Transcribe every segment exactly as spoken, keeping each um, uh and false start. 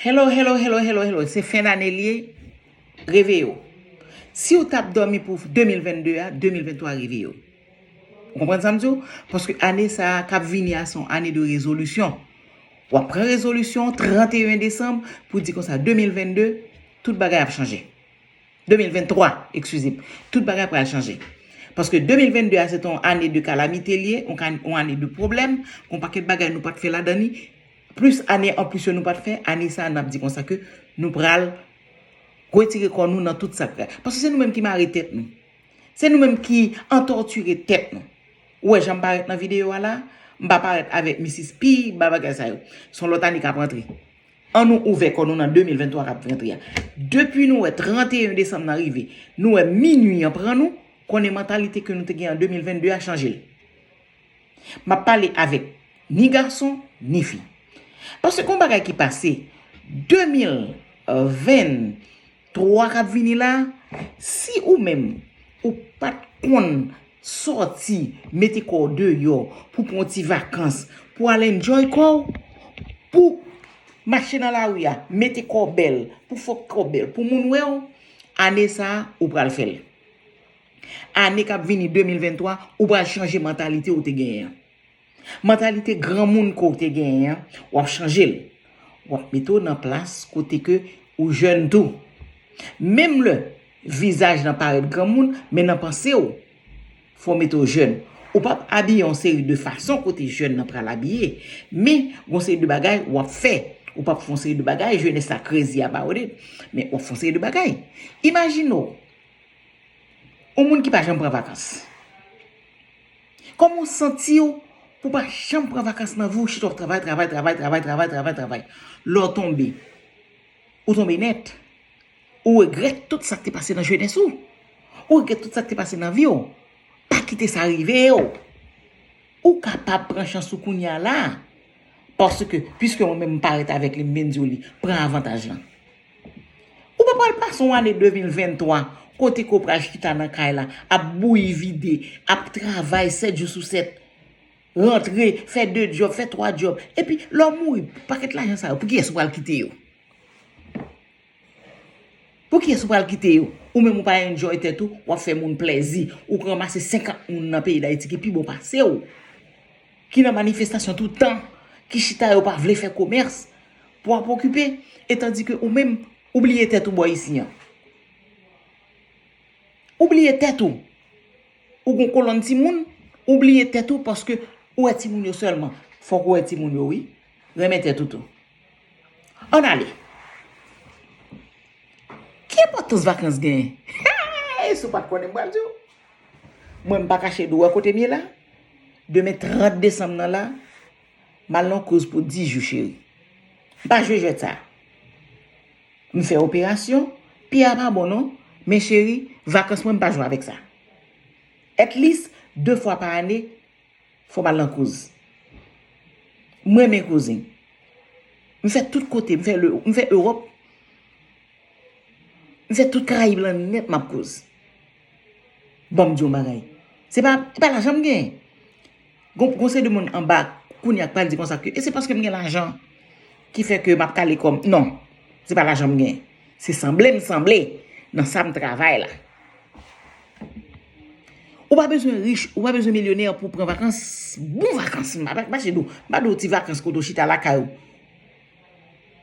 Hello, hello, hello, hello, hello. Se fen dane l ye. Reveye w. Si w t ap dòmi pou de mil venn de a, de mil venn twa reveye w. Ou konprann sa m di w? Paske ane sa a k ap vini a se yon ane de rezolisyon. W ap pran rezolisyon trannteyen desanm pou di konsa de mil venn de, tout bagay ap chanje. De mil venn twa, eskize m. Tout bagay pral chanje. Paske de mil venn de a se te yon ane de kalamite l ye, yon ka- yon ane de pwoblèm, yon pakèt bagay nou pa t fè ladan li. Plis ane anplis yo nou pa t fè, ane sa a n ap di konsa ke nou pral retire kò nou nan tout sa k. Paske se nou menm ki mare tèt nou. Se nou menm ki antòtire tèt nou. Ou wè jan m parèt nan videyo a la? M pa parèt avèk misis P, ba bagay sa yo. Se yon lòt ane k ap rantre. An nou ouvè kò nou nan de mil venn twa k ap rantre a. Depi nou wè trannteyen desanm nan rive, nou wè minui an pran nou, konnen mantalite ke nou te gen an de mil venn de a chanje l. M ap pale avèk ni gason, ni fi. Paske gon bagay ki pase de mil venn twa k ap vini la, si ou menm ou pa t konn sòti mete kò w deyò pou pran yon ti vakans, pou al enjoy kò w, pou mache nan lari a, mete kò w bèl, pou fè kò w bèl, pou moun wè w, ane sa a, ou pral fè l. Ane k ap vini de mil venn twa, ou pral chanje mantalite ou te genyen an. Mantalite granmoun ke w te genyen an, w ap chanje l. W ap mete w nan plas kote ke ou jèn tou. Menm lè vizaj lan parèt granmoun, men nan panse w, fò w mete w jèn. Ou p ap abiye yon seri de fason kote jèn nan pral abiye, men gon seri de bagay w ap fè. Ou p ap fè yon seri de bagay, jenès la crazy about it, men w ap fè yon seri de bagay. Imajine w, yon moun ki pa janm pran vakans. Kòman w santi w pou w pa janm pran vakans nan vi w, chita w ap travay, travay, travay, travay, travay, travay, travay, travay. Lè w tonbe, ou tonbe nèt. Ou regrèt tout sa k te pase nan jenès ou. Ou regrèt tout sa k te pase nan vi w. Pa kite sa rive w. Ou kapab pran chans ou kounye a la. Paske, piske mwen menm m parèt avèk li, m vin di w li, pran avantaj lan. Ou pa pral pase yon ane de mil venn twa kote ke w pral chita nan kay la, ap bouyi vide, ap travay sèt jou sou sèt, rantre, fè de djòb, fè twa djòb. Epi, lè w mouri, pakèt lajan sa yo, pou kiyès ou pral kite yo? Pou kiyès ou pral kite yo? Ou menm ou pa enjoy tèt ou, w ap fè moun plèzi. Ou ranmase senkant moun nan peyi Dayiti ki pi bon pase w, ki nan manifestasyon tout tan, ki chita yo pa vle fè komès, pou w ap okipe, e tandike ou menm, ou bliye tèt ou bò isi an. Ou bliye tèt ou. Ou gon kolonn timoun, ou bliye tèt ou paske ou wè timoun yo sèlman. Fòk ou wè timoun yo wi. Renmen tèt ou tou. Ann ale. Ki enpòtans vakans genyen? Hey, si w pa t konnen m pral di w. Mwen m pa kache dwèt kote m ye la. Demen trant desanm nan la, m al nan koz pou dis jou cheri. M pa jwe jwèt sa. M fè operasyon, pye a pa bon non, men cheri, vakans mwen m pa jwe avèk sa. At least, de fwa pa ane, fò m al nan koz. M renmen koze. M fè tout kote, m fè le, m fè Ewòp. M fè tout Karayib lan nèt m ap koz. Ban m di w yon bagay. Se pa, se pa lajan m genyen. Gon, gon seri de moun anba kounye a k pral di konsa ke, e se paske m gen lajan ki fè ke m ap kale kò m. Non, se pa lajan m genyen. Se sanble m sanble nan sa m travay la. Ou pa bezwen rich, ou pa bezwen milyonè pou pran vakans. Bon vakans, m pa, m pa chede w. M pa di w ti vakans kote w chita lakay ou.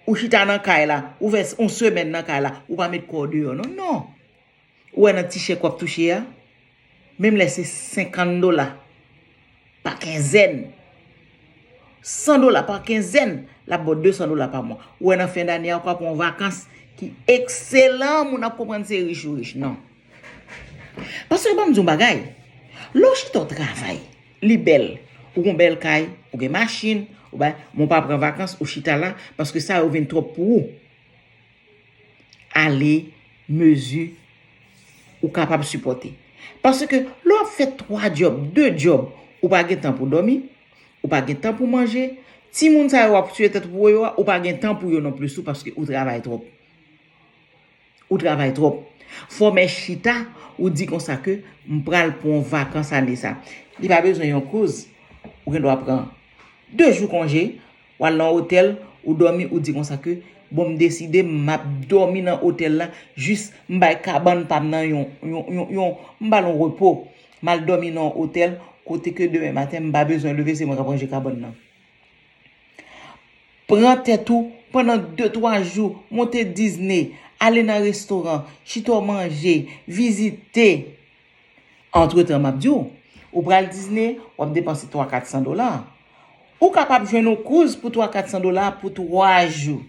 Ou chita nan kay la, ou fè yon semèn nan kay la, ou pa met kò w deyò non, non. Ou wè nan ti chèk w ap touche a, menm lè se senkant dola pa kenzèn, san dola pa kenzèn, l ap ba w de san dola pa mwa. Ou wè nan fen dane a, ou ka pran yon vakans ki ekselan, moun ap konprann se rich ou rich. Non. Paske ban m di w yon bagay, lè w chita w travay, li bèl, ou gon bèl kay, ou gen machin, ou bay, men w pa pran vakans, ou chita la, paske sa yo vin twòp pou ou. Ale, mezi, ou kapab sipòte. Paske lè w ap fè twa djòb, de djòb, ou pa gen tan pou dòmi, ou pa gen tan pou manje, timoun sa yo w ap tiye tèt ou pou yo a, ou pa gen tan pou yo non plis tou paske ou travay twòp. Ou travay twòp. Fò w mèt chita, ou di konsa ke m pral pran yon vakans ane sa. Li pa bezwen yon koz. Ou gen dwa pran de jou konje, w al nan otèl, ou dòmi, ou di konsa ke Bon, m deside m ap dòmi nan otèl la, jis m bay kabann pa m nan yon, yon, yon, yon, m ba l yon repo. M al dòmi nan yon otèl kote ke demen maten m pa bezwen leve, se mwen k ap ranje kabann nan. Pran tèt ou pandan de, twa jou, monte Disney, ale nan restoran, chita w manje, vizite. Antretan, m ap di w, ou pral Disney, w ap depanse twa, kat san dola. Ou kapab jwenn yon kouz pou twa, kat san dola pou twa jou.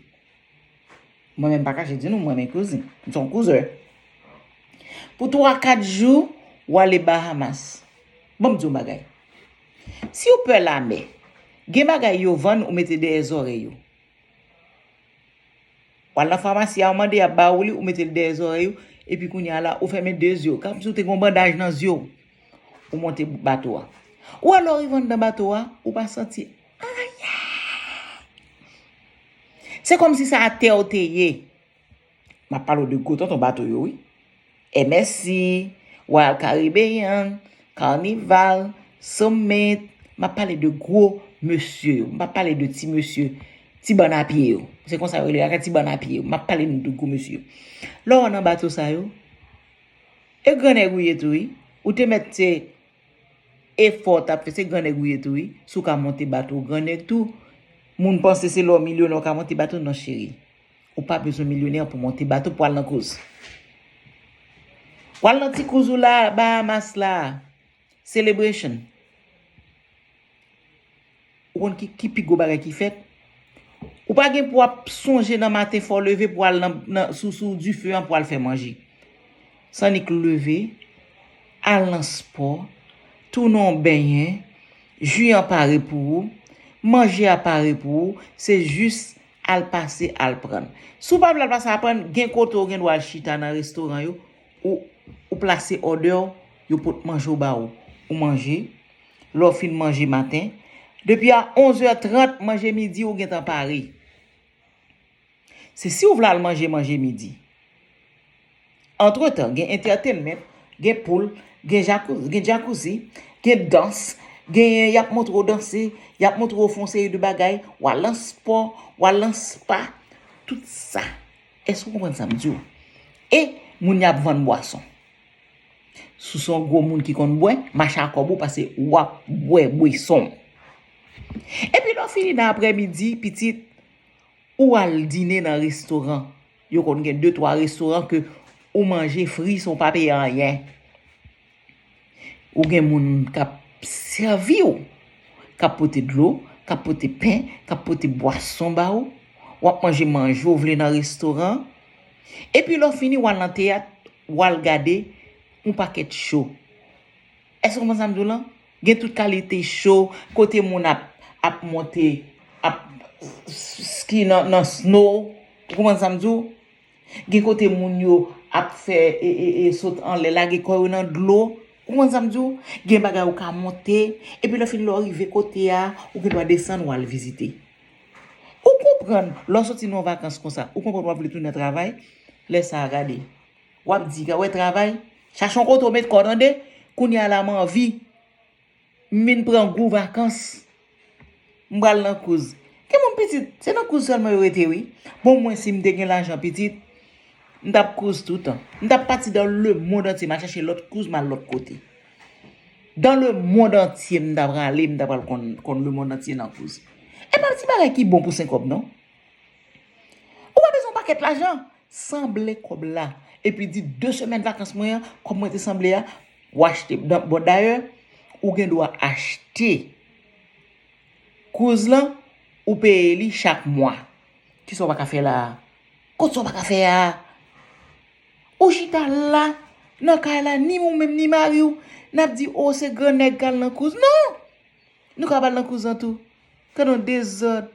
Mwen menm pa kache di nou, mwen menm kouz, m se yon kouzè. Pou twa, kat jou, w ale Bahamas. Ban m di w yon bagay. Si w pè lamè, gen bagay yo vann ou mete dèyè zòrèy ou. W al nan famasi a, ou mande y ap ba ou li, ou mete l dèyè zòrèy ou, epi kounye a la, ou fèmen de zye w. Kòmsi w te gen yon bandaj nan zye w. Ou monte bato a. Ou wè lè w rive anndan bato a, ou pa santi anyen. Se kòmsi se atè w te ye. M ap pale w de gwo tonton bato yo, wi. M S C, Royal Caribbean, Carnival, Summit. M ap pale de gwo mesye yo. M p ap pale de ti mesye, ti bann a pye yo. Se konsa yo rele yo, ti bann a pye yo. M ap pale nou de gwo mesye yo. Lè w nan bato sa yo, e gran nèg ou ye tou, wi. Ou te mèt se efò w t ap fè, se gran nèg ou ye tou, wi. Si w ka monte bato, gran nèg tou. Moun panse se lè w milyonè w ka monte bato, non, cheri. Ou pa bezwen milyonè pou monte bato pou al nan kouz. W al nan ti kouz ou la, Bahamas la. Celebration. Ou konn ki, ki pi gwo bagay ki fèt? Ou pa gen pou w ap sonje nan maten fò w leve pou w al nan, nan, sou, sou dife an pou w al fè manje. Sa annik leve, al nan spò, tounen w benyen, ji an pare pou ou, manje a pare pou ou, se jis al pase, al pran. Si w pa vle al pase al pran, gen kote w gen dwa al chita nan restoran yo, ou, ou plase òdè w, yo pot manje w ba ou. Ou manje, lè w fin manje maten, depi a onz è trant, manje midi ou gentan pare. Se si w vle al manje, manje midi. Antretan, gen entertainment, gen pool, gen jacuzzi, gen jacuzzi, gen dans, gen y ap montre w danse, y ap montre w fè yon seri de bagay, w al nan spò, w al nan spa, tout sa. Èske w konprann sa m di w? E moun y ap vann bwason. Si w se yon gwo moun ki konn bwè, mache a kòb ou pase w ap bwè bweson. Epi lè w fini nan aprèmidi, pitit, ou al dine nan restoran. Yo konn gen de, twa restoran ke ou manje fri san w pa peye anyen. Ou gen moun k ap sèvi w, k ap pote dlo, k ap pote pen, k ap pote bwason ba w. W ap manje manje w vle nan restoran. Epi lè w fini, w al nan teyat, w al gade yon pakèt cho. Èske w konprann sa m di w lan? Gen tout kalite cho, kote moun ap, ap monte, ap ski nan, nan snow. Ou konprann sa m di w? Gen kote moun yo ap fè, e, e, e, sot anlè, lage kò yo nan dlo. Ou konprann sa m di w? Gen bagay ou ka monte, epi lè fini lè w rive kote a, ou gen dwa desann, w al vizite. Ou konprann, lè w soti nan yon vakans konsa, ou konprann w ap vle tounen travay, lè sa a gade. W ap di, "Gade, wè travay, chache yon kote w met kò w, tande, kounye a la m anvi, m vin pran gou vakans, m pral nan kouz." Gen moun pitit, se nan kouz sèlman yo rete, wi. Bon, mwen, si m te gen lajan pitit, m t ap kouz toutan. M t ap pati dans le monde entier, m al chache lòt kouz, m al lòt kote. Dans le monde entier, m t ap rale, m t ap al konn, konn le monde entier nan kouz. E pa ti bagay ki bon pou sen kòb, non? Ou pa bezwen yon pakèt lajan. Sanble kòb la. Epi di de semèn vakans mwen an, kòb mwen te sanble a, ou achte. Bon, dayè, ou gen dwa achte kouz lan, ou peye li chak mwa. Kisa w pa ka fè la a? Kot sa w pa ka fè a? Ou chita la, nan kay la, ni ou menm, ni mari w, n ap di, "O, se gran nèg k al nan kouz." Non! Nou ka al nan kouz lan tou. Gad yon dezòd.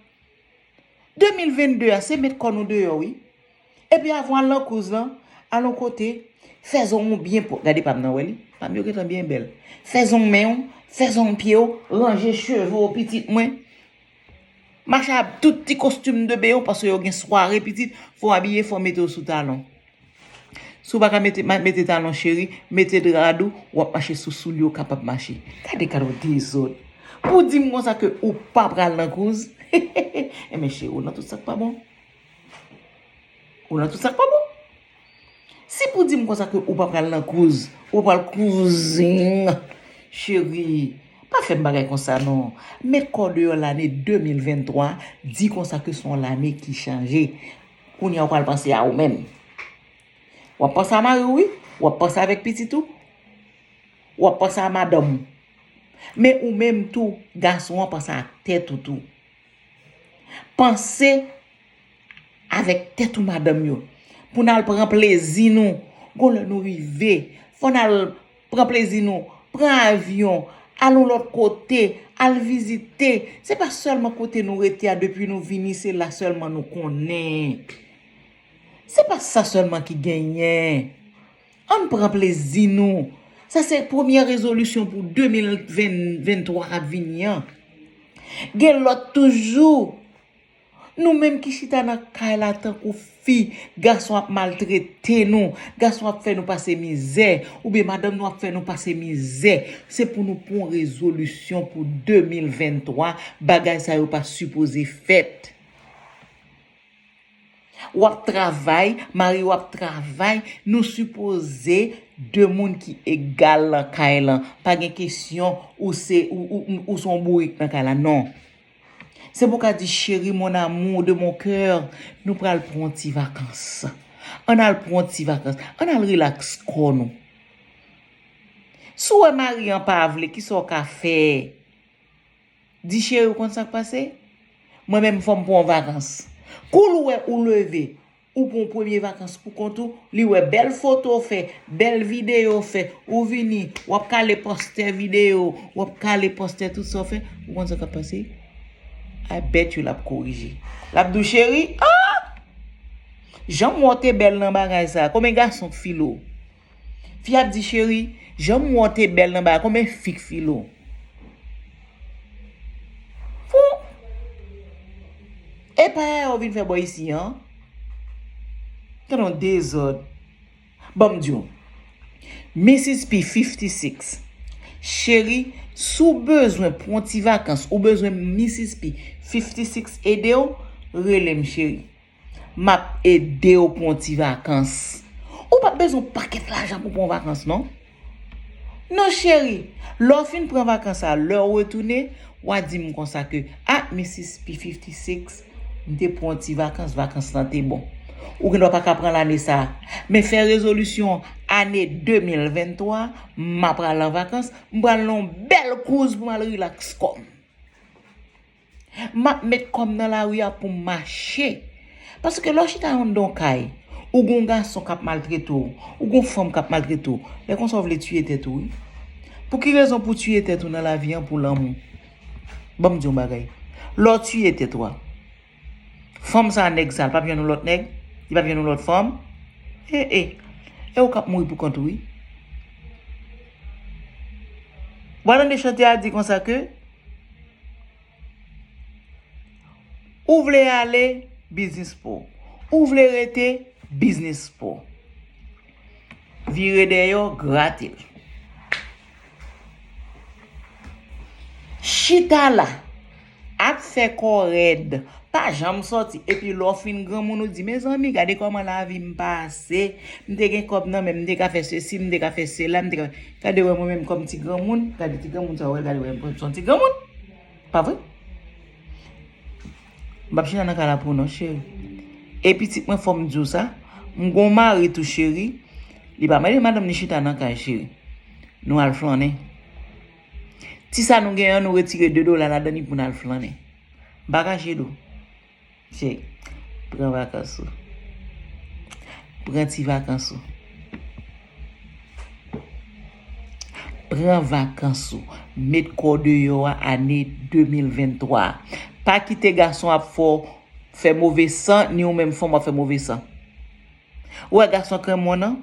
De mil vennde a, se met kò nou deyò, wi. Epi avan al nan kouz lan, al yon kote, fè zong ou byen pwòp. Gade pa m nan, wè li? Pa m yo gentan byen bèl. Fè zong men w, fè zong pye w, ranje cheve w, pitit mwen. Mache ak tout ti kostim de byen w, paske yo gen sware, pitit, fò w abiye, fò w mete w sou talon. Si w pa ka mete, ma-, mete talon cheri, mete rad ou, w ap mache sou soulye w kapab mache. Gade, gade yon dezòd. Pou w di m konsa ke ou pa pral nan kouz? Enben cheri, w nan tout sa k pa bon. Ou nan tout sa k pa bon. Si pou di m konsa ke ou pa pral nan kouz, ou pa pral kouzin, cheri, pa fè m bagay konsa non. Met kò w deyò lane de mil venntwa, di konsa ke se yon lane ki chanje. Kounye a ou pral panse a ou menm. W ap panse a mari w, wi. W ap panse avèk pitit ou. W ap panse a madanm ou. Men ou menm tou, gason an panse ak tèt ou tou. Panse avèk tèt ou madanm yo. Pou n al pran plezi nou. Gon lè nou rive. Fò n al pran plezi nou. Pran avyon. Al yon lòt kote. Al vizite. Se pa sèlman kote nou rete a depi nou vini, se la sèlman nou konnen. Se pa sa sèlman ki genyen. Ann pran plezi nou. Sa se premyè rezolisyon pou de mil venntwa k ap vini an. Gen lòt toujou. Nou menm ki chita nan kay la tankou fi, gason ap maltrete nou, gason ap fè nou pase mizè, oubyen madanm nou ap fè nou pase mizè. Se pou nou pran rezolisyon pou de mil venntwa, bagay sa yo pa sipoze fèt. W ap travay, mari w ap travay, nou sipoze de moun ki egal nan kay lan. Pa gen kesyon ou se, ou, ou, ou se yon bourik nan kay la, non. Se pou w ka di, chéri, mon amour de mon cœur, nou pral pran yon ti vakans. Ann al pran yon ti vakans. Ann al rilaks kò nou. Si w wè mari an pa vle, kisa w ka fè? Di, cheri, ou konn sa k pase? Mwen menm, fò m pran yon vakans. Kou l wè ou leve, ou pran yon premye vakans pou kont ou, li wè bèl foto w fè, bèl videyo w fè, ou vini, w ap kale pòstè videyo, w ap kale pòstè tout sa w fè, ou konn sa k ap pase? I bet you l ap korije. L ap di w, cheri, ah! Jan m wè w te bèl nan bagay sa, konbyen gason k file w? Fi ap di, cheri, jan m wè w te bèl nan bagay, konbyen fi k file w? Fou! E pa yaya w vin fè bò isi an? Tande yon dezòd. Ban m di w. Missis P fifty six. Cheri, si w bezwen pran yon ti vakans, ou bezwen Missis P fifty six ede w, rele m, cheri. M ap ede w pran yon ti vakans. Ou p ap bezwen yon pakèt lajan pou pran yon vakans, non. Non, cheri, lè w fin pran vakans la, lè w retounen, w a di m konsa ke, ah, Missis P fifty six, m te pran yon ti vakans, vakans lan te bon. Ou gendwa pa ka pran lane sa a, men fè rezolisyon ane de mil venntwa, m a pral an vakans, m pral nan yon bèl kouz pou m al rilaks kò m. M ap met kò m nan lari a pou m mache. Paske lè w chita anndan yon kay, ou gon gason k ap maltrete w, ou gon fanm k ap maltrete w, lè konsa w vle tiye tèt ou, wi. Pou ki rezon pou w tiye tèt ou nan lavi an pou lanmou? Ban m di w yon bagay. Lè w tiye tèt ou a, fanm sa a, nèg sa a, l p ap jwenn yon lòt nèg, li p ap jwenn yon lòt fanm. E, e, e ou k ap mouri pou kont ou, wi. W a tande chante a di konsa ke, ou vle ale, biznis pa w. Ou vle rete, biznis pa w. Vire dèyè w, grate l. Chita la, ap fè kò rèd, pa janm sòti. Epi lè w fin granmoun, ou di, mezanmi, gade kòman lavi m pase. M te gen kòb nan men m, m te ka fè sesi, m te ka fè sela, m te ka, gade wè mwen menm kòm ti granmoun, gade ti granmoun sa w wè, gade wè m se yon ti granmoun. Pa vre? M p ap chita nan kay la pou ou non, cheri. E pitit mwen, fò m di w sa, m gon mari tou, cheri. Li pa mande madanm ni chita nan kay, cheri. Nou al flannen. Ti sa nou genyen an, nou retire de dola ladan li pou n al flannen. M pa kache do. Cheri, pran vakans ou. Pran ti vakans ou. Pran vakans ou. Met kò w deyò a ane de mil venntwa. Pa kite gason ap fè w fè move san, ni ou menm fanm w ap fè move san. Ou wè gason kremon nan?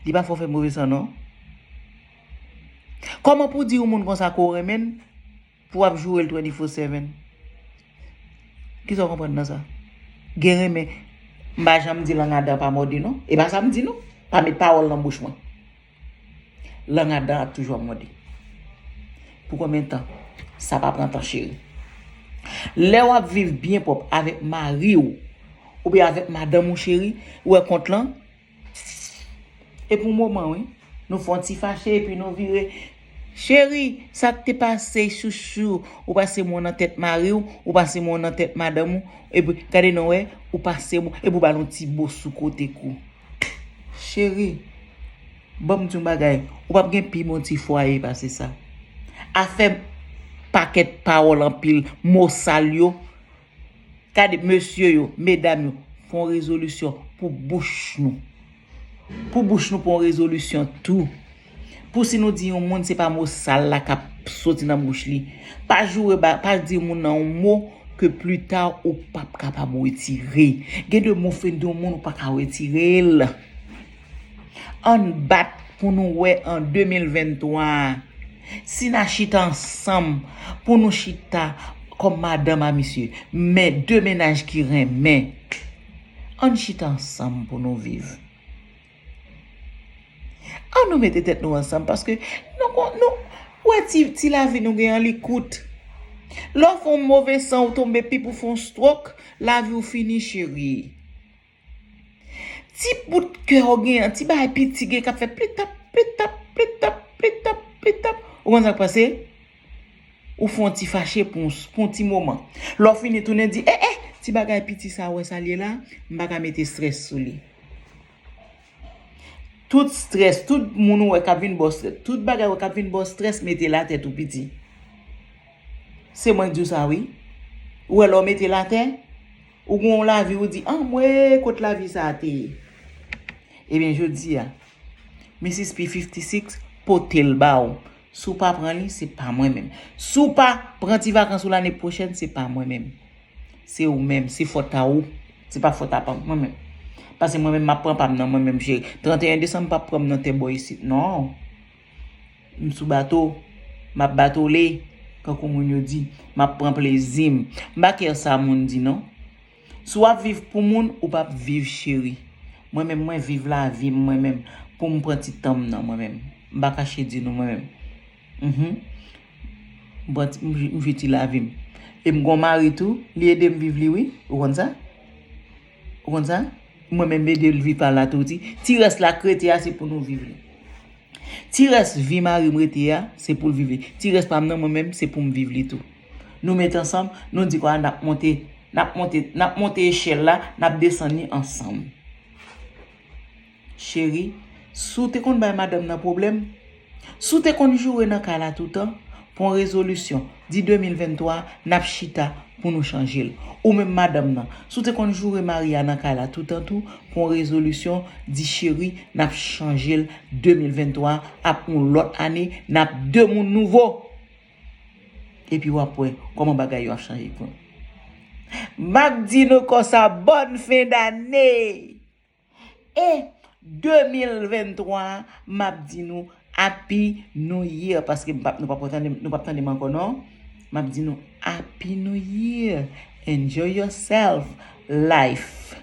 Li pa fè w fè move san non. Kòman pou w di yon moun konsa ke w renmen l, pou w ap joure l twenty-four seven? Kisa w konprann nan sa? Gen renmen, m pa janm di lang adan pa mòde non. E pa sa m di non. Pa met pawòl nan bouch mwen. Lang adan ap toujou ap mòde. Pou konbyen tan? Sa pa pran tan, cheri. Lè w ap viv byen pwòp avèk mari w, Ou avèk madanm ou, cheri, ou wè kont lan. E pou moman, wi. Nou fè yon ti fache, epi nou vire. Cheri, sa k te pase, chouchou? Ou pase mwen nan tèt mari w, ou pase mwen nan tèt madanm ou, epi, gade non, wè, ou pase mwen, epi ou ba l yon ti bo sou kote kou. Cheri, ban m di yon bagay, ou p ap gen pi bon ti fwaye pase sa. Afè pakèt pawòl anpil, mo sal yo, gade, mesye yo, medam yo, fè yon rezolisyon pou bouch nou. Pou bouch nou, fè yon rezolisyon tou. Pou si nou di yon moun, se pa mo sal la k ap soti nan bouch li. Pa joure, ba, pa di moun nan yon mo ke pita ou p ap kapab retire. Gen de mo fin di yon moun ou pa ka retire l. Ann bat pou nou wè an de mil venntwa a. Si n a chita ansanm, pou nou chita kòm madanm a misye, men de mennaj ki renmen, ann chita ansanm pou nou viv. Ann nou mete tèt nou ansanm, paske nou, nou wè ti, ti lavi nou gen an, li kout. Lè w fè yon move san, ou tonbe pip, ou fè yon stroke, lavi w fini, cheri. Ti bout kè w gen an, ti bagay piti gen k ap fè plitap, plitap, plitap, plitap, plitap. Ou konn sa k pase? Ou fè yon ti fache pou, pou yon ti moman. Lè w fini tounen di, eh, eh, ti bagay piti sa, wè sa l ye la, m pa ka mete strès sou li. Tout strès, tout moun ou wè k ap vin ba w strès, tout bagay ou wè k ap vin ba w strès, mete l atè tou piti. Se mwen k di w sa, wi. Ou wè lè w mete l atè, ou gen yon lavi, ou di, anmwe, kot lavi sa a te ye? Ebyen, jodi a, Misis P fifty six pote l ba w. Si w pa pran li, se pa mwen menm. Si w pa pran ti vakans ou lane pwochèn, se pa mwen menm. Se ou menm, se fòt a ou. Se pa fòt a pa mwen menm. Paske mwen menm, m ap pran pa m nan mwen menm, cheri. Trannteyen desanm, m p ap pran m nan tè bò isit, non. M sou bato, m ap batole, kankou moun yo di, m ap pran plezi m. M pa kè sa moun di, non. Si w ap viv pou moun, ou p ap viv, cheri. Mwen menm, mwen viv lavi m, mwen menm, pou m pran ti tan m nan, mwen menm. M pa kache di nou, mwen menm. Mhm. M pran ti, m, m viv ti lavi m. E m gon mari tou, li ede m viv li, wi. Ou konn sa? Ou konn sa? Mwen menm, m ede l viv pa la tou, ti, ti rès la k rete a, se pou nou viv li. Ti rès vi mari m rete a, se pou l viv li. Ti rès pa m nan, mwen menm, se pou m viv li tou. Nou met ansanm, nou di kwa n ap monte, n ap monte, n ap monte echèl la, n ap desann li ansanm. Cheri, si w te konn bay madanm nan pwoblèm, si w te konn joure nan kay la toutan, pran rezolisyon, di de mil venntwa, n ap chita pou nou chanje l. Ou menm madanm nan, si w te konn joure mari a nan kay la toutan tou, pran rezolisyon, di cheri, n ap chanje l, de mil venntwa ap yon lòt ane, n ap de moun nouvo. Epi w ap wè kòman bagay yo ap chanje pou nou. M ap di nou konsa, bòn fen dane! E de mil venntwa, m ap di nou Happy New Year, paske m p ap, nou p ap tande, nou p ap tande m ankò, non. M ap di nou Happy New Year. Enjoy yourself. Life.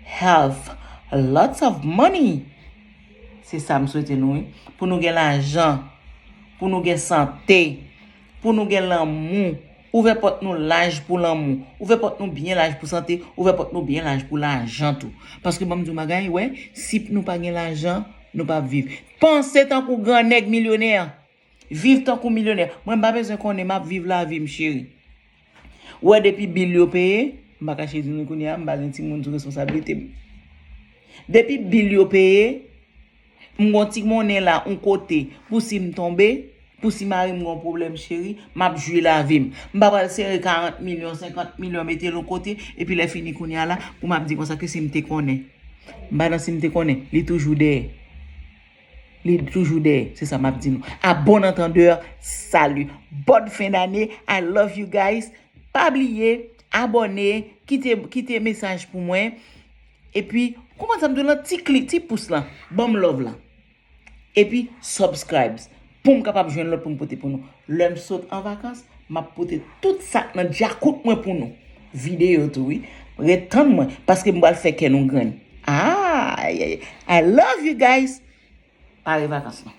Health. Lots of money. Se sa m swete nou, wi. Pou nou gen lajan. Pou nou gen sante. Pou nou gen lanmou. Ouvè pòt nou laj pou lanmou. Ouvè pòt nou byen laj pou sante. Ouvè pòt nou byen laj pou lajan tou. Paske ban m di w bagay, wè, si nou pa gen lajan, nou p ap viv. Panse tankou gran nèg milyonè. Viv tankou milyonè. Mwen, m pa bezwen konnen, m ap viv lavi m, cheri. Ou wè, depi bil yo peye, m pa kache di nou kounye a, m pa gen timoun sou responsablite m. Depi bil yo peye, m gon ti monnen la, yon kote, pou si m tonbe, pou si mari m gon pwoblèm, cheri, m ap jwi lavi m. M pa pral sere karant milyon, senkant milyon, mete l yon kote, epi lè fini kounye a la, pou m ap di konsa ke si m te konnen. M pa nan si m te konnen, li toujou dèyè. Li toujou dèyè, se sa m ap di nou. À bon entendeur, salut. Bonne fin d'année, I love you guys. Pa bliye, abòne, kite, kite mesaj pou mwen. Epi, kòman sa m di w lan, ti klik, ti pous lan, ban m love lan. Epi, subscribes. Pou m kapab jwenn lòt pou m pote pou nou. Lè m sot an vakans, m ap pote tout sa k nan djakout mwen pou nou. Videyo tou, wi. Ret tann mwen, paske m pral fè kè nou grenn. Ay, ay, ay. I love you guys. Pare vakans nou.